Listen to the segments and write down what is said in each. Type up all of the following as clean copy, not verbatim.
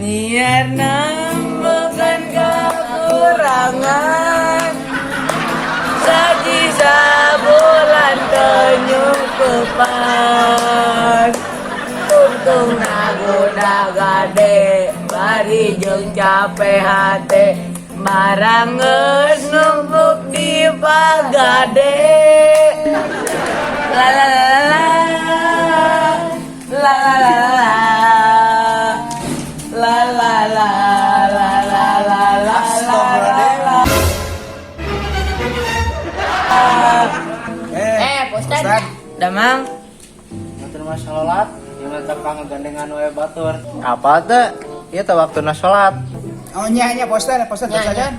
Niarna bukan kekurangan. Saji sabulan teu nyungkepan. Untung goda gade bari jeung capek hate. Barang geus numpuk di pagade. La la la la la la la la la la la la la la la la la. Eh, Pak Ustad. Damang. Matur mah sholat, yang tetap ngegandengan wae batur. Apa teh? Ieu teh waktuna sholat. Oh nya nya Pak Ustad, Pak Ustad Nya, saja.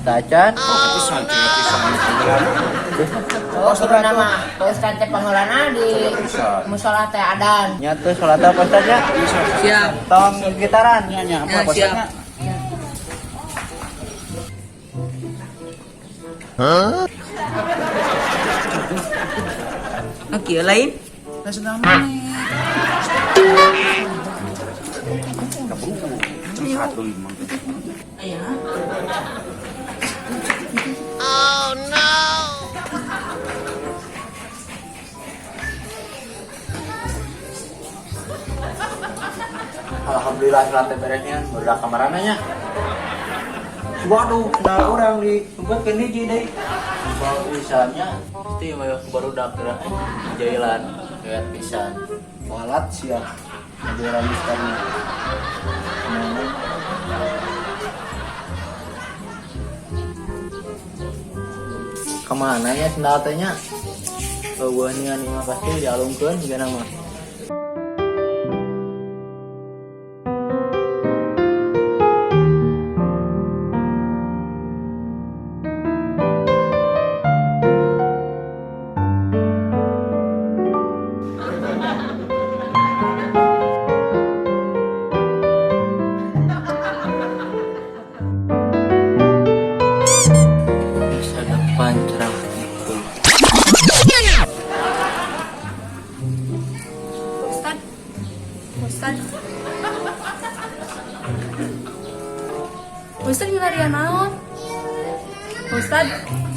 Tacan. Oh, sebenarnya mah Pak Ustad teh pangeurana di musola teh adan. Nya tuh sholat Pak Ustad nya. Siap. Tong gitaran. Nya nya Ya, apa Pak siap. Ustadnya? Oke, lain. Nah, sudah mana? Alhamdulillah sholat teh beresnya, udah kamarana nya. Waduh, kenal orang di ke hiji deui. Bau pisannya, pasti mah barudak geura jailan kayak pisan. Walat sia. Jalan sekali. Kemana ya sendal teh nya? Eueuh nian mah pasti dialungkeun jigana mah. Masa depan cerah itu. Ustad, Ustad, Ustad milarian naon? Ustad,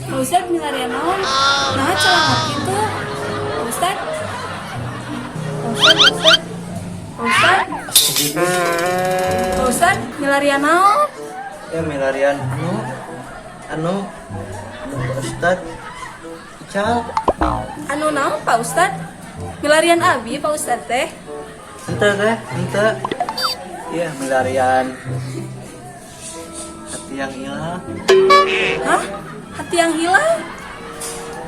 Ustad milarian naon? Nah, celaka kitu. Ustad, Ustad, Ustad, Ustad, Ustad milarian naon? Ya milarian anu anu anu Pak Ustad Ical. Anu naon Pak Ustad? Milarian abi Pak Ustad teh? Ente teh, ente. Iya, milarian hati yang hilang. Hah? Hati yang hilang?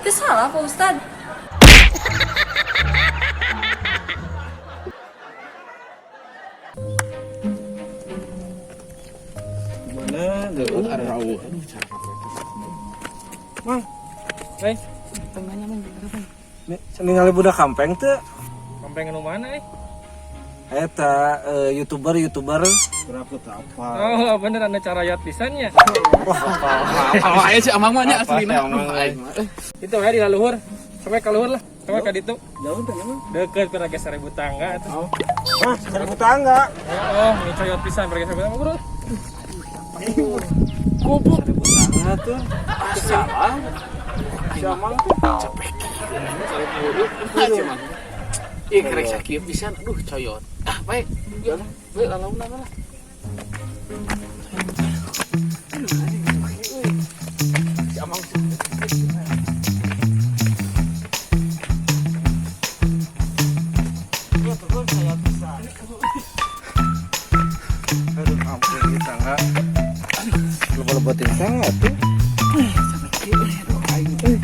Itu salah Pak Ustad. Mana geut ada rawuh. Mang, Eh, ningali budak kampeng teu? Kampeng anu mana eh? Eta YouTuber YouTuber. Oh, bener anu carayot pisannya. Kalau aya si Amang mah nya aslina. Amang, Aduh, aing mah. Itu we di laluhur. Sampai ka luhur lah. Sampai ka ditu. Jauh teh emang. Deket pernah ge 1000 tangga atuh. Wah, 1000 tangga. Oh, ini coyot pisan pergi 1000 tangga, bro. Goblok. 1000 tangga tuh. Salah. Si Amang tuh. Capek. Aduh, Mang. Ih, kerek sakit pisan. Aduh, coyot. Ah, baik. Ya, baik lalaunan lah. Aduh, anjing, euy. Si Amang. Aduh, ampun ieu tangga. Loba-loba tangga tuh. Aduh, aing euy.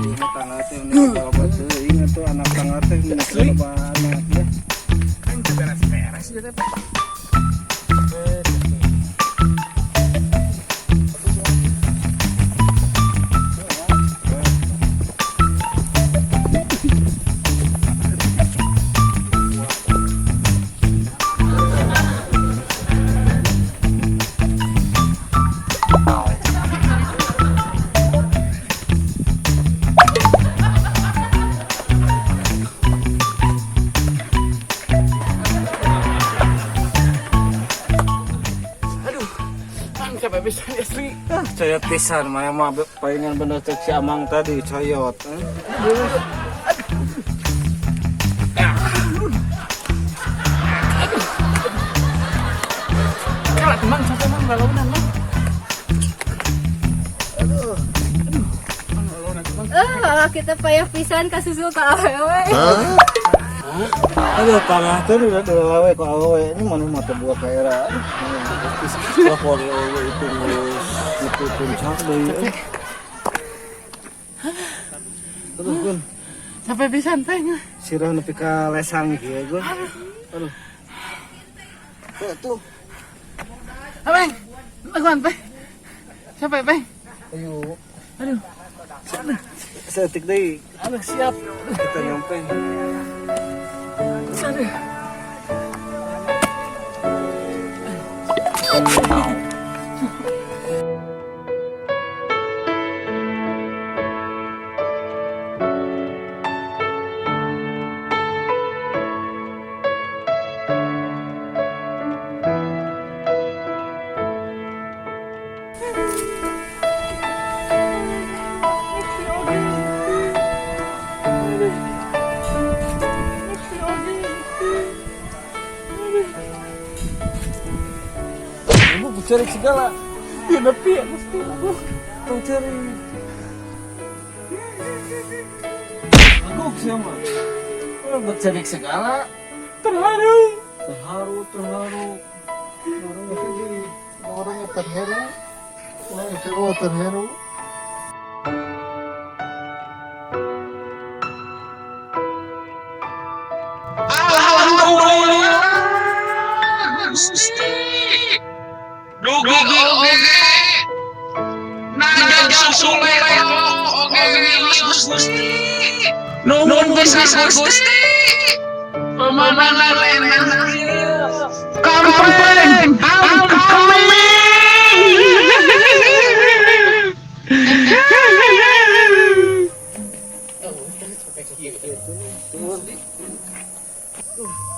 Ini tangga teh ini loba. Mang capek pisan asli. Ah, coyot pisan mana mah palingan bener cek si Amang tadi coyot. Eh? Kalah Mang capek Mang lalaunan Mang. Eh, kita payah pisan kasusul ka awewe. Aduh, tanah tuh udah lawe kok awewe ini mana mah teu buat daerah. Aduh, wah awewe itu geus nepi puncak deui. Eh. Aduh, Gun. Capek pisan Peng. Sirah nepi ka lesang kieu, Gun. Aduh. Tuh, tuh. Peng. Lakuan Peng. Capek Peng. Ayo. Aduh. Seetik deui Aduh siap. kita nyampe. Aduh. Ibu cari segala. Ya nepi ya mesti aku. Tong cari. Aku siapa? Orang bercerik segala. Terharu. Terharu, terharu. Orang sedih. Orangnya terharu. Orang semua terharu. Alhamdulillah. Gusti. Dugi oge. Najag susulelo oge Gusti. Nuhun pisan Gusti. Pemandangan enak. Kampeng, I'm coming.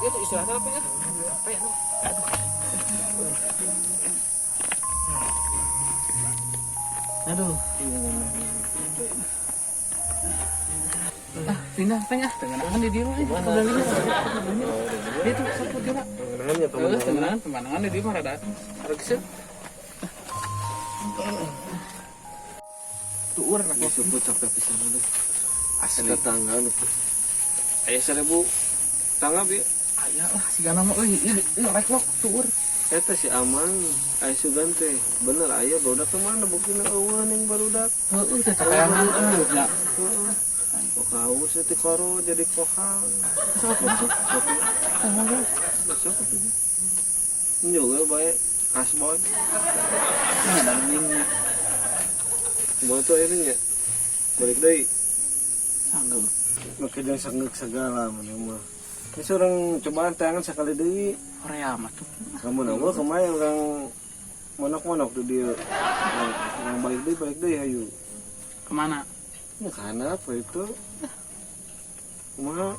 Dia tuh istirahat apa ya? Apa ya? Aduh. Ah, pindah tengah, tengenaan di dia mah. Dia tuh satu dia lah. Tengenannya Terus tengenaan pemandangan di dia mah rada harus Tuur lah. Disebut capek pisan aduh. Asli tangga nu. Aya 1000 tangga bi. Aya lah sigana mah euy, ieu ieu rek lok tuur. Eta si Amang, aya sugan teh. Bener aya barudak teh mana buktina eueuh ning barudak. Heueuh teh capean heueuh nya. Heeh. Kok haus teh koro jadi kohang. Sok masuk. Masuk atuh. Juga bae kasbon. Nah, dan ini Kumaha tuh akhirnya nya? Balik deui. sanggup. Make jeung sangeuk segala mana mah. Ini orang cobaan tangan sekali deui. Korea mah tuh. Kamu nama kemarin orang monok-monok tuh dia. Orang balik deui hayu. Kemana? Ya karena apa itu? Kumaha?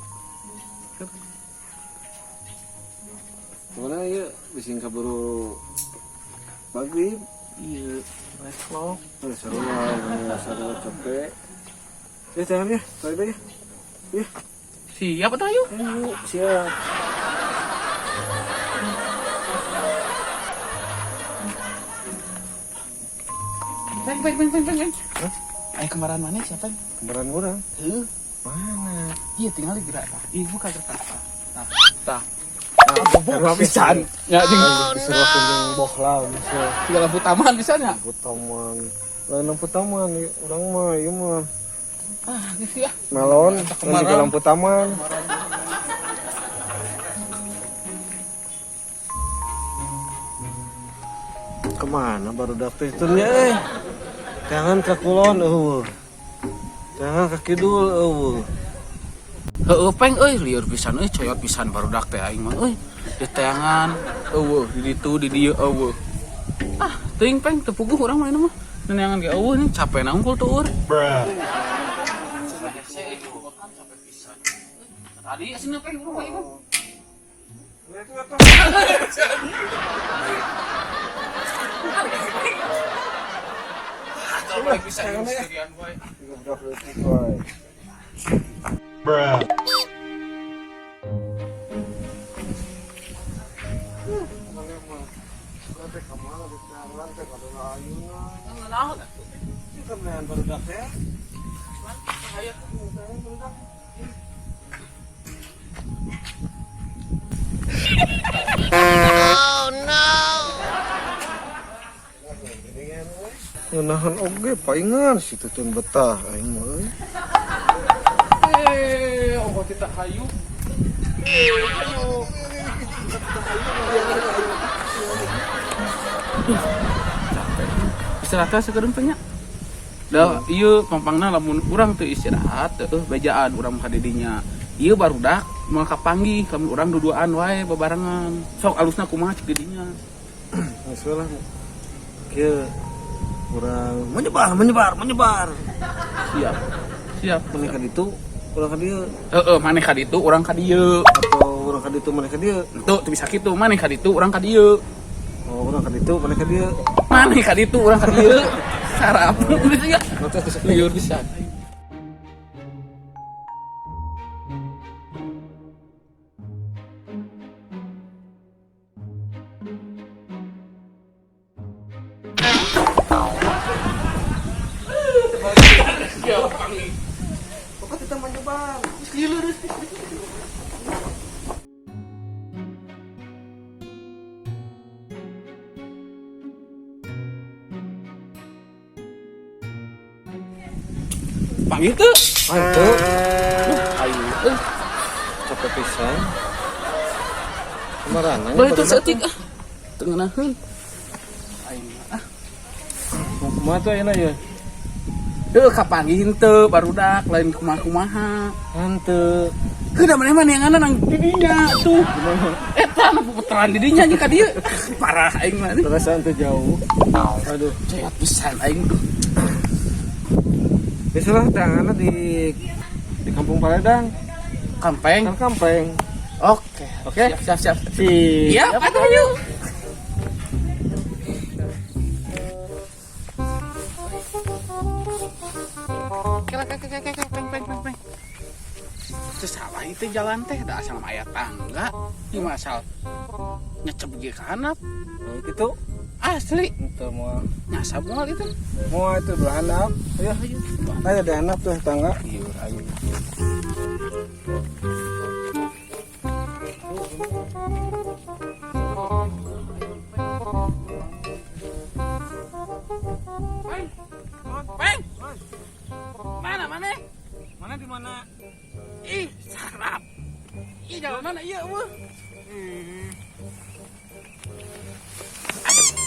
Mana ya bising kaburu maghrib. Iya, rek lok. Oh, seru lah, seru capek. Ya jangan ya, balik deui ya. Ya, Siap atau ayo? ayo, siap. Peng, peng, peng, peng, peng, peng. Ayo kemarin mana siapa? Kemarin orang. Heuh. Mana? Iya tinggal gerak tah. Ih buka gerak tah. Tah. Tah. Karena pisan. Ya jeung Disuruh kunjung bohlam, bisa. tiga lampu taman bisa nya. Lampu taman. Lain lampu taman, urang mah ieu mah. Ah, geus ya. Melon, lain juga lampu taman. Kemana baru dapet itu nya eh? Jangan ke kulon eueuh. Jangan ke kidul eueuh. Heueuh peng euy lieur pisan euy coyot pisan barudak teh aing mah euy. Di teangan eueuh di ditu di dieu eueuh. Ah, teuing peng teu puguh urang mah mah. Neneangan ge eueuh nih capek na unggul tuur. Tadi asina peng urang mah ieu. Balik bisa sendirian wae. Budak leutik wae. Naon atuh? Barudak teh. Bahaya. Ngeunahan oge paingan si Tutun betah aing mah euy. Eh, ongkoh tita hayu. Eh, hayu. Capek. Istirahat teh sakedeung teh nya. Da ieu pampangna lamun urang teu istirahat heueuh bejaan urang ka didinya. Ieu barudak moal kapanggih kami urang duduaan wae babarengan. Sok alusna kumaha cek didinya. Geus we lah. Kieu urang menyebar menyebar menyebar. Siap. Siap. Maneh ka ditu, urang ka dieu Heeh, maneh ka ditu urang ka dieu. Atau urang ka ditu maneh ka dieu. Tuh, teu bisa kitu, maneh ka ditu urang ka dieu. Oh, urang ka ditu maneh ka dieu. Maneh ka ditu urang ka dieu. Sarap. Geus ya. Liur pisan. Pokoknya kita menyebar. Panggil teu. Ayo, Ayo. Eh, capek pisan. Kemana? Boleh tuh seetik ah. Teu ngeunaheun. Aing mah ah. Mau kumaha tuh ayeuna ya? Heuh kapanggih henteu barudak lain kumaha-kumaha. Henteu. Heuh da maneh mah neanganna nang di dinya tuh. Eta nu puteran di dinya jeung ka dieu. Parah aing mah. Perasaan teu jauh. Aduh, Ceot pisan aing tuh. Geus lah tanganna di Kampung Paledang. Kampeng. Kan kampeng. Oke. Oke. Siap siap siap. Siap. Siap atuh yuk. Kela kela kela kela peng peng peng peng. Teu salah itu jalan teh da asal mah aya tangga. Ieu mah asal nyecep ge ka handap. Oh, gitu. Asli Henteu moal. nyasab moal itu. Moal itu belah handap. Ayo. Ayo di handap tuh tangga. Ieu ayo. Peng. Peng. Mana mana? Mana di mana? Ih, sarap. Ih, jalan mana? Iya, eueuh.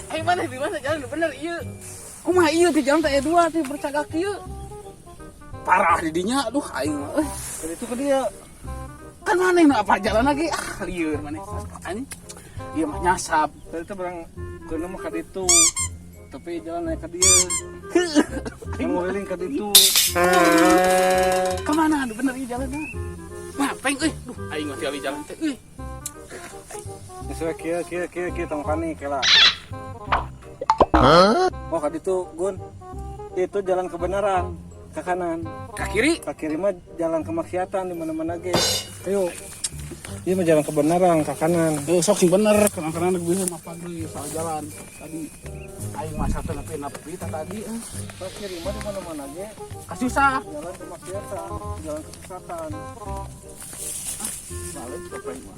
Ayo mana di mana jalan bener iya. Kumaha ieu teh jalan teh aya dua teh bercagak ieu. Parah di dinya, aduh aing mah euy. Tadi itu ke dia. Kan maneh nu apa jalan lagi? Ah, lieur maneh. Anjing. Ieu mah nyasab. Tadi itu barang keuna mah ka ditu. Tapi jalan naik ke dia. Yang mau keliling ke ditu. Kemana aduh bener ieu jalan. Mah peng euy. Duh, aing mah tiali jalan teh euy. Geus we kieu kieu kieu kieu tong panik lah. Oh, ka ditu, Gun. Itu jalan kebenaran ke kanan. Ka kiri. Ke kiri mah jalan kemaksiatan di mana-mana ge. Ayo. Ieu mah jalan kebenaran ke kanan. Eh, sok sing bener, kadang-kadang bisa mapan deui salah jalan. Tadi aing mah satu nepi nepi tah tadi eh. Ke kiri mah di mana-mana ge Kasusah. Jalan kemaksiatan, jalan kesesatan. Balik ke peng mah.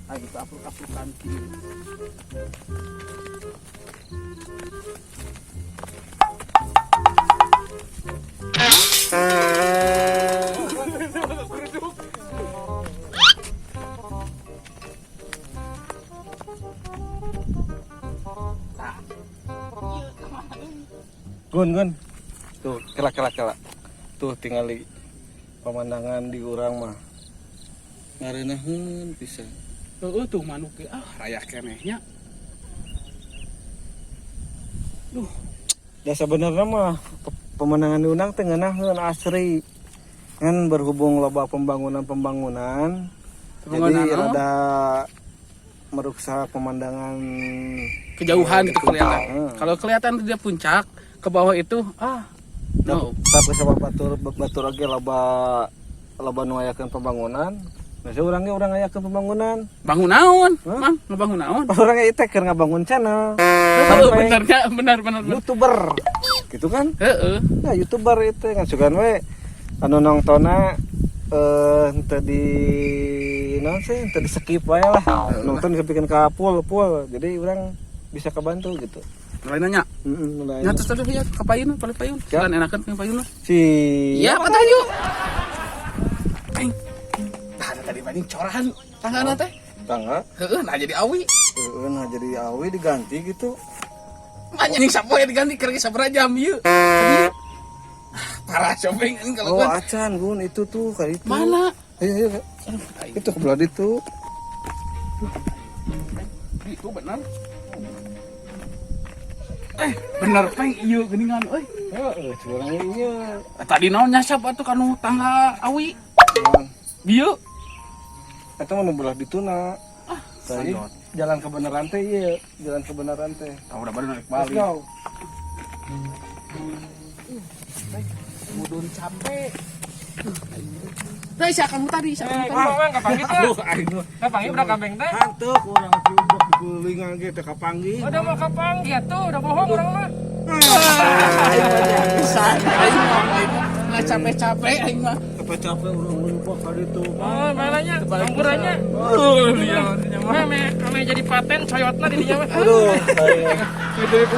Aing teh apruk-aprukan kieu. Gun, Gun. Tuh, kela kela kela. Tuh tingali pemandangan di urang mah. Ngarenaheun pisan. Heeh tuh manuk ge ah raya keneh nya. Duh, Ya sebenarnya mah pemandangan di Undang teh ngeunaheun asri. Kan berhubung loba pembangunan-pembangunan, Pembangunan jadi apa? rada merusak pemandangan. Kejauhan gitu kelihatan. Hmm. Kalau kelihatan dia puncak, Ke bawah itu ah. No. Tapi sama batur batur oge loba loba nu ngayakeun pembangunan. Nah, urang ge urang ngayakeun pembangunan. Bangun naon? Hah? Mang, ngebangun naon? Urang ge teh keur ngabangun channel. Heeh, Sampai benernya benar benar. Benar. YouTuber. Gitu kan? Heeh. Nah, YouTuber itu kan sugan we anu nongtona henteu di naon sih, henteu di skip wae lah. Nonton bikin ka full full. Jadi urang bisa kebantu gitu. Mulai nanya. Heeh, mulai. Nya terus terus ya ka payun, paling payun. Ya. Kan enakan payun payun lah. Si Iya, apa tadi yuk? Aing. Nah, tadi paling corahan tanggana teh. Tangga. Heeh, nah jadi awi. Heeh, nah jadi awi diganti gitu. Banyak yang sapoe diganti keur sabaraha jam ieu. Ah, parah shopping ini kalau Oh, gua. acan Gun itu tuh kayak itu. Mana? Ayo, ayo. Ayo. Itu kebelah itu. Itu benar. Eh, bener peng ieu geuningan euy. Heeh, curang ieu. Tadi naon nyasap atuh kanu tangga awi. Bieu. Eta mah nu belah dituna. Tadi jalan kebenaran teh ieu, jalan kebenaran teh. Tahu udah baru naik Let's balik. go. Mudun capek. Nah, siapa kamu tadi? Siapa kamu tadi? Mang, mang, kapanggih teh. Aduh, aing mah. Kapanggih udah kambing teh. Hantu urang diubah dikulingan ge teh kapanggih. Udah mau kapanggih atuh, udah bohong orang mah. Bisa, aing mah, aing mah. Nggak capek-capek aing mah. Capek-capek urang ngubah ka ditu. Oh, mananya? Anggurannya. Iya, Mah, me, me jadi paten coyotna di dinya mah. Aduh, saya. Gitu itu.